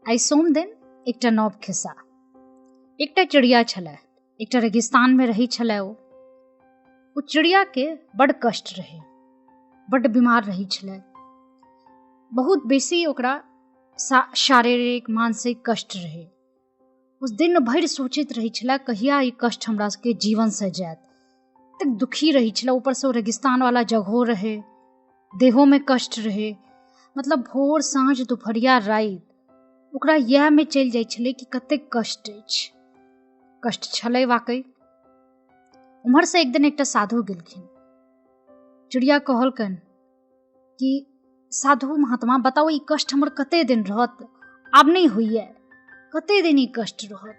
आइ सोम दिन एकटा नव खिस्सा। एकटा चिड़िया छलै, एकटा रेगिस्तानमे रहै छलै। ओ चिड़ियाके बड्ड कष्ट रहै, बड्ड बीमार रहै छलै, बहुत बेसी ओकरा शारीरिक मानसिक कष्ट रहै। ओ दिन भरि सोचैत रहै छलै कहिया ई कष्ट हमरा सबके जीवनसँ जायत। तक दुखी रहै छलै। ऊपरसँ ओ रेगिस्तानवला जगहो रहै, देहोमे कष्ट रहै, मतलब भोर साँझ दुपहरिया राति ओकरा इएहमे चलि जाइ छलै कि कतेक कष्ट अछि। कष्ट छलै वाकई। उम्हरसँ एक दिन एकटा साधु गेलखिन। चिड़िया कहलकनि कि साधु महात्मा, बताउ ई कष्ट हमर कते दिन रहत? आब नहि होइए, कते दिन ई कष्ट रहत?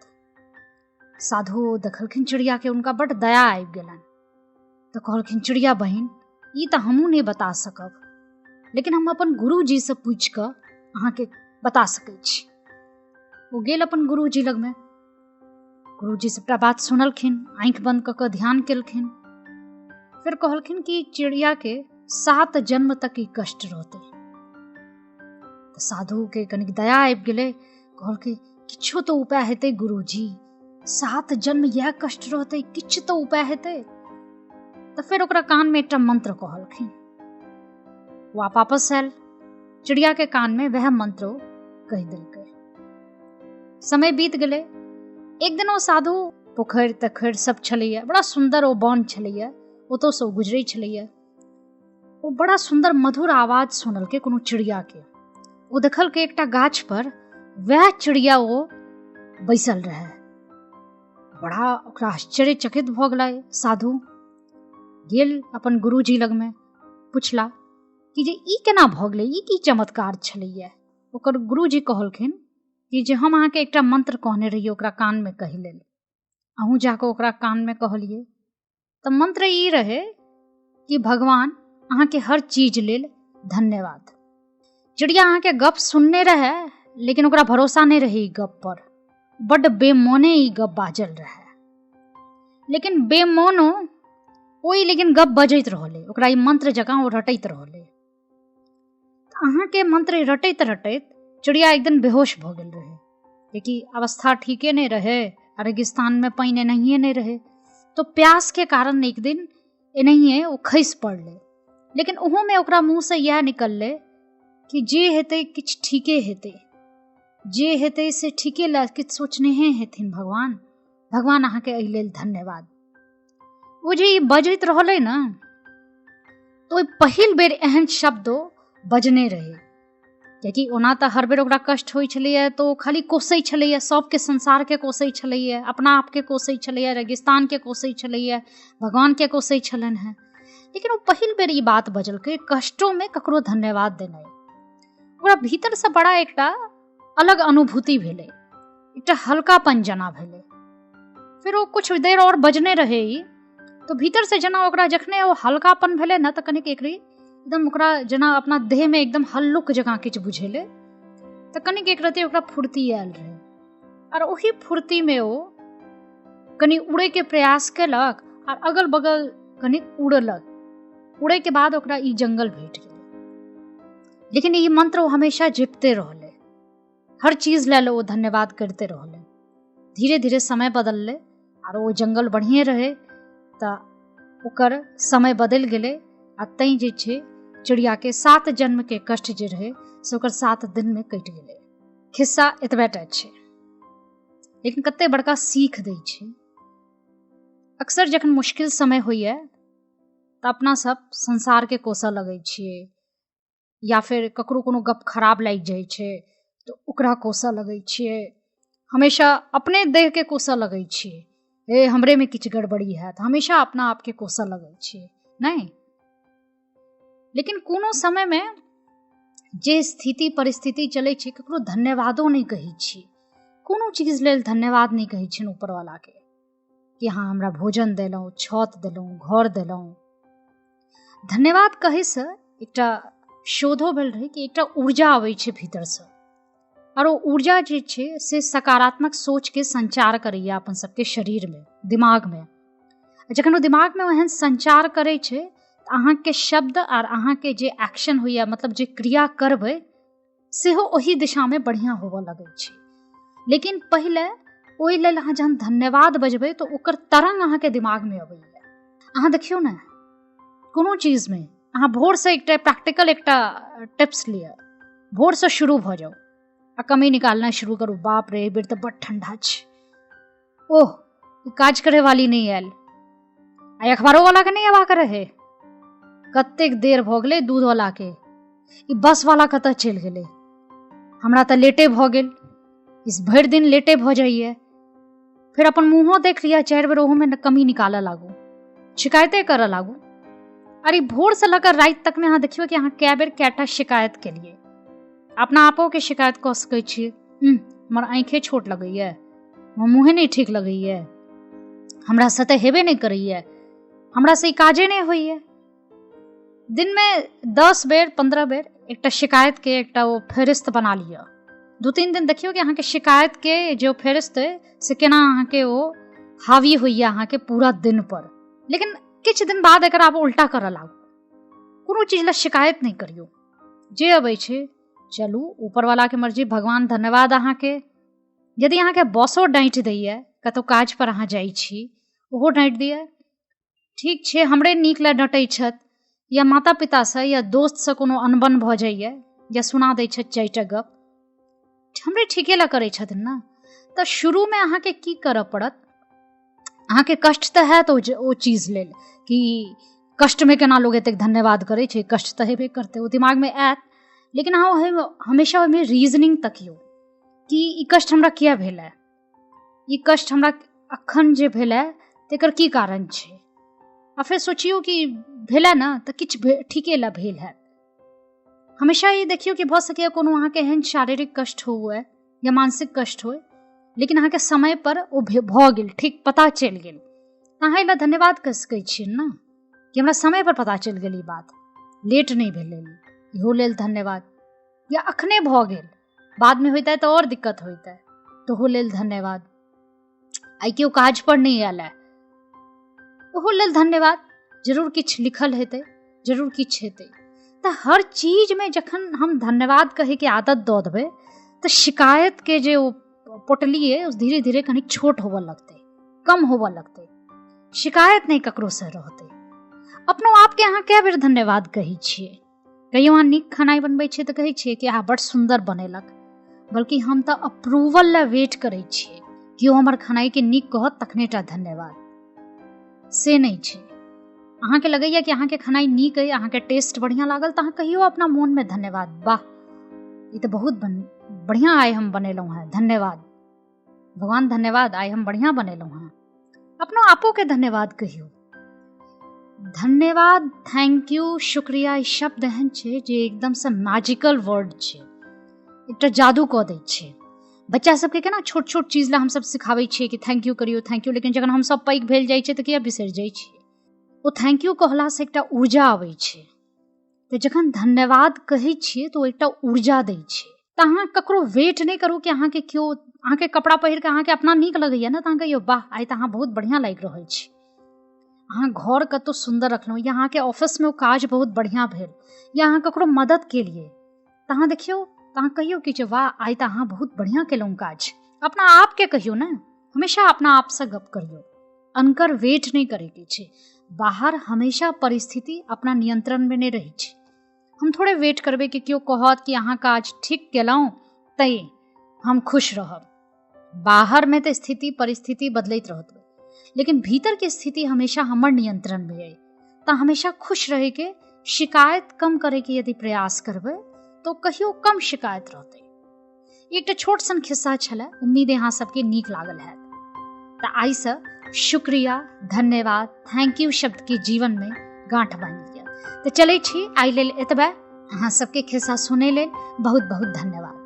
साधु देखलखिन चिड़ियाके, हुनका बड्ड दया आबि गेलनि, तऽ कहलखिन, चिड़िया बहिन, ई तऽ हमहूँ नहि बता सकब, लेकिन हम अपन गुरुजीसँ पूछि कऽ अहाँके बता सकै छी। ओ गेल अपन गुरुजी लगमे। गुरुजी सबटा बात सुनलखिन, आँखि बंद कऽ कऽ ध्यान केलखिन, फेर कहलखिन कि चिड़ियाके 7 जन्म तक ई कष्ट रहतै। तऽ साधुके कनिक दया आबि गेलै। कहलकै, किछो तऽ उपाय हेतै गुरुजी? 7 जन्म इएह कष्ट रहतै, किछु तऽ उपाय हेतै? तऽ फेर ओकरा कानमे एकटा मंत्र कहलखिन। ओ वापस आयल, चिड़ियाके कानमे वएह मंत्र कहि देलकै। समय बीत गेलै। एक दिन ओ साधु पोखरि तखरि सब छलैया, बड़ा सुन्दर ओ वन छलैया, ओतऽसँ ओ गुजरै छलैया। ओ बड़ा सुन्दर मधुर आवाज सुनलकै कोनो चिड़ियाके। ओ देखलकै एकटा गाछ पर वएह चिड़िया ओ बैसल रहै। बड़ा ओकरा आश्चर्यचकित भऽ गेलै। साधु गेल अपन गुरुजी लगमे, पुछला कि जे ई केना भऽ गेलै, ई की चमत्कार छलैया? ओकर गुरुजी कहलखिन कि जे हम अहाँके एकटा मंत्र कहने रहियै ओकरा कानमे कहै लेल, अहूँ जाकऽ ओकरा कानमे कहलियै। तऽ मंत्र ई रहै कि भगवान अहाँके हर चीज लेल धन्यवाद। चिड़िया अहाँके गप सुनने रहै, लेकिन ओकरा भरोसा नहि रहै ई गप पर। बड्ड बेमोने ई गप बाजल रहै, लेकिन बेमोनो ओहि लेकिन गप बजैत रहलै। ओकरा ई मंत्र जकाँ ओ रटैत रहलै। अहाँके मंत्र रटैत रटैत चिड़िया एक दिन बेहोश भऽ गेल रहै, कियाकि अवस्था ठीके नहि रहै आ रेगिस्तानमे पानि एनाहिए नहि रहै, तऽ प्यासके कारण एक दिन एनाहिए ओ खसि पड़लै। लेकिन ओहोमे ओकरा मुँहसँ इएह निकललै कि जे हेतै किछु ठीके हेतै, जे हेतै से ठीके लए किछु सोचनेहे हेथिन भगवान, भगवान अहाँके एहि लेल धन्यवाद। ओ जे ई बजैत रहलै ने, तऽ ओहि पहिल बेर एहन शब्द ओ बजने रहै, कियाकि ओना तऽ हर बेर ओकरा कष्ट होइ छलैए तऽ ओ खाली कोसै छलैए सबके, संसारके कोसै छलैए, अपना आपके कोसै छलैए, रेगिस्तानके कोसै छलैए, भगवानके कोसै छलनि हेँ। लेकिन ओ पहिल बेर ई बात बजलकै, कष्टोमे ककरो धन्यवाद देनाइ। ओकरा भीतरसँ बड़ा एकटा अलग अनुभूति भेलै, एकटा हल्कापन जेना भेलै। फेर ओ किछु देर आओर बजने रहै ई, तऽ भीतरसँ जेना ओकरा जखने ओ हल्कापन भेलै ने, तऽ कनिक एकरी एकदम ओकरा जेना अपना देहमे एकदम हल्लुक जकाँ किछु बुझेलै, तऽ कनिक एक रति ओकरा फुर्ती आयल रहै। आर ओही फुर्तीमे ओ कनि उड़ैके प्रयास केलक आर अगल बगल कनि उड़लक। उड़ैके बाद ओकरा ई जंगल भेट गेलै। लेकिन ई मंत्र ओ हमेशा जपिते रहलै, हर चीज लेल ओ धन्यवाद करिते रहलै। धीरे धीरे समय बदललै आर ओ जंगल बढ़िए रहै, तऽ ओकर समय बदलि गेलै आ तैँ जे छै चिड़ियाके 7 जन्मके कष्ट जे रहै से ओकर 7 दिनमे कटि गेलै। खिस्सा एतबे टा छै, लेकिन कते बड़का सीख दै छै। अक्सर जखन मुश्किल समय होइए तऽ अपना सब संसारके कोसऽ लगै छियै, या फेर ककरो कोनो गप खराब लागि जाइ छै तऽ ओकरा कोसऽ लगै छियै, हमेशा अपने देहके कोसऽ लगै छियै, हे हमरेमे किछु गड़बड़ी हैत, हमेशा अपना आपके कोसऽ लगै छियै, नहि? लेकिन कोनो समयमे जे स्थिति परिस्थिति चलै छै, ककरो धन्यवादो नहि कहै छियै, कोनो चीज लेल धन्यवाद नहि कहै छियनि ऊपरवलाके कि अहाँ हमरा भोजन देलहुँ, छत देलहुँ, घर देलहुँ। धन्यवाद कहैसँ एकटा शोधो भेल रहै कि एकटा ऊर्जा अबै छै भीतरसँ, आओर ओ ऊर्जा जे छै से सकारात्मक सोचके संचार करैए अपन सबके शरीरमे, दिमागमे। जखन ओ दिमागमे ओहन संचार करै छै तऽ अहाँके शब्द आर अहाँके जे एक्शन होइए, मतलब जे क्रिया करबै सेहो ओहि दिशामे बढ़िआँ होबऽ लगै छै। लेकिन पहिले ओहि लेल अहाँ जहन धन्यवाद बजबै तऽ ओकर तरंग अहाँके दिमागमे अबैए। अहाँ देखियौ ने, कोनो चीजमे अहाँ भोरसँ एकटा प्रैक्टिकल एकटा टिप्स लिअ, भोरसँ शुरू भऽ जाउ आ कमी निकालनाइ शुरू करू। बाप रे, एहि बेर तऽ बड्ड ठण्डा छै, ओह ई काज करे वाली नहि आयल, आइ अखबारो वाला के नहि अयबाक रहे, कतेक देर भऽ गेलै दूध वाला के, ई बस वाला कतऽ चलि गेलै, हमरा तऽ लेटे भऽ गेल, इस भरि दिन लेटे भऽ जाइए। फेर अपन मुँहो देख लिअ 4 बेर, ओहोमे कमी निकालऽ लागू, शिकायते करऽ लागू। अरे भोरसँ लऽ कऽ राति तकमे अहाँ देखियौ कि अहाँ कए बेर कएटा शिकायत केलियै। अपना आपोके शिकायत कऽ सकै छियै, हमर आँखिए छोट लगैए, हमर मुँहे नहि ठीक लगैए, हमरासँ तऽ हेबे नहि करैए, हमरासँ ई काजे नहि होइए। दिनमे 10 बेर 15 बेर एकटा शिकायतके एकटा ओ फेरिस्त बना लिअ। 2-3 दिन देखियौ कि अहाँके शिकायतके जे ओ फेरिस्त अइ से केना अहाँके ओ हावी होइए अहाँके पूरा दिन पर। लेकिन किछु दिन बाद एकर आब उल्टा करऽ लागू, कोनो चीज लए शिकायत नहि करियौ, जे अबै छै चलू ऊपरवलाके मर्जी, भगवान धन्यवाद अहाँके। यदि अहाँके बॉसो डाँटि दैए, कतहु काज पर अहाँ जाइ छी ओहो डाँटि दैए, ठीक छै हमरे नीक लए डँटै छथि, या माता पितासँ या दोस्तसँ कोनो अनबन भऽ जाइए या सुना दै छथि 4टा गप, हमरे ठीके लए करै छथिन ने। तऽ शुरूमे अहाँके की करऽ पड़त, अहाँके कष्ट तऽ हैत ओ चीज लेल कि कष्टमे केना लोक एतेक धन्यवाद करै छै, कष्ट तऽ हेबे करतै, ओ दिमागमे आयत। लेकिन अहाँ ओहिमे हमेशा ओहिमे रीजनिंग तकियौ कि ई कष्ट हमरा किया भेल है, ई कष्ट हमरा अखन जे भेल है तेकर की कारण छै, आ फेर सोचियौ कि भेलै ने तऽ किछु ठीके लए भेल हैत। हमेशा ई देखियौ कि भऽ सकैए कोनो अहाँके एहन शारीरिक कष्ट हुए या मानसिक कष्ट होय, लेकिन अहाँके समय पर ओ भऽ गेल, ठीक पता चलि गेल, तऽ अहाँ एहि लए धन्यवाद कहि सकै छियै ने कि हमरा समय पर पता चलि गेल, ई बात लेट नहि भेलै, इहो लेल धन्यवाद। या अखने भऽ गेल, बादमे होइतै तऽ आओर दिक्कत होइतै, तहू लेल धन्यवाद। आइ केओ काज पर नहि आयल है, ओहो लेल धन्यवाद। जरूर किछु लिखल हेतै, जरूर किछु हेतै। तऽ हर चीजमे जखन हम धन्यवाद कहैके आदत दऽ देबै तऽ शिकायतके जे ओ पोटली अइ ओ धीरे धीरे कनि छोट होबऽ लगतै, कम होबऽ लगतै, शिकायत नहि ककरोसँ रहतै। अपनो आपके अहाँ कए बेर धन्यवाद कहै छियै? कहियो अहाँ नीक खेनाइ बनबै छियै तऽ कहै छियै कि अहाँ बड्ड सुन्दर बनेलक, बल्कि हम तऽ अप्रूवल लए वेट करै छियै, केओ हमर खेनाइके नीक कहत तखने टा धन्यवाद। से नहि छै। अहाँके लगैए कि अहाँके खेनाइ नीक अइ, अहाँके टेस्ट बढ़िआँ लागल, तऽ अहाँ कहियो अपना मोनमे धन्यवाद, वाह ई तऽ बहुत बढ़िआँ आइ हम बनेलहुँ हेँ, धन्यवाद भगवान, धन्यवाद आइ हम बढ़िआँ बनेलहुँ हेँ। अपनो आपोके धन्यवाद कहियौ। धन्यवाद, thank you, शुक्रिया, ई शब्द एहन छै जे एकदमसँ मैजिकल वर्ड छै, एकटा जादू कऽ दै छै। बच्चा सबके केना छोट छोट चीज लए हमसब सिखाबै छियै कि thank you करियौ, thank you, लेकिन जखन हमसब पैघ भेल जाइ छियै तऽ किया बिसरि जाइ छियै? ओ thank you कहलासँ एकटा ऊर्जा अबै छै। तऽ जखन धन्यवाद कहै छियै तऽ ओ एकटा ऊर्जा दै छै। तऽ अहाँ ककरो वेट नहि करू कि अहाँके केओ, अहाँके कपड़ा पहिर कऽ अहाँके अपना नीक लगैए ने तऽ अहाँ कहियौ वाह आइ तऽ अहाँ बहुत बढ़िआँ लागि रहल छी, अहाँ घर कतहु सुन्दर रखलहुँ, या अहाँके ऑफिसमे ओ काज बहुत बढ़िआँ भेल, या अहाँ ककरो मदद केलियै तऽ अहाँ देखियौ तऽ अहाँ कहियौ कि जे वाह आइ तऽ अहाँ बहुत बढ़िआँ केलहुँ काज। अपना आपके कहियौ ने, हमेशा अपना आपसँ गप करियौ, अनकर वेट नहि करैके छै। बाहर हमेशा परिस्थिति अपना नियंत्रणमे नहि रहै छै। हम थोड़े वेट करबै कि केओ कहत कि अहाँ काज ठीक केलहुँ तैँ हम खुश रहब। बाहरमे तऽ स्थिति परिस्थिति बदलैत रहत, लेकिन भीतरके स्थिति हमेशा हमर नियंत्रणमे अइ। तऽ हमेशा खुश रहैके, शिकायत कम करैके यदि प्रयास करबै तऽ कहियो कम शिकायत रहतै। एकटा छोट सन खिस्सा छलै, उम्मीद अहाँ सबके नीक लागल हैत। तऽ आइसँ शुक्रिया, धन्यवाद, thank you शब्दके जीवनमे गाँठ बान्हि लिअ। तऽ चलै छी, आइ लेल एतबे। अहाँ सबके खिस्सा सुनै लेल बहुत बहुत धन्यवाद।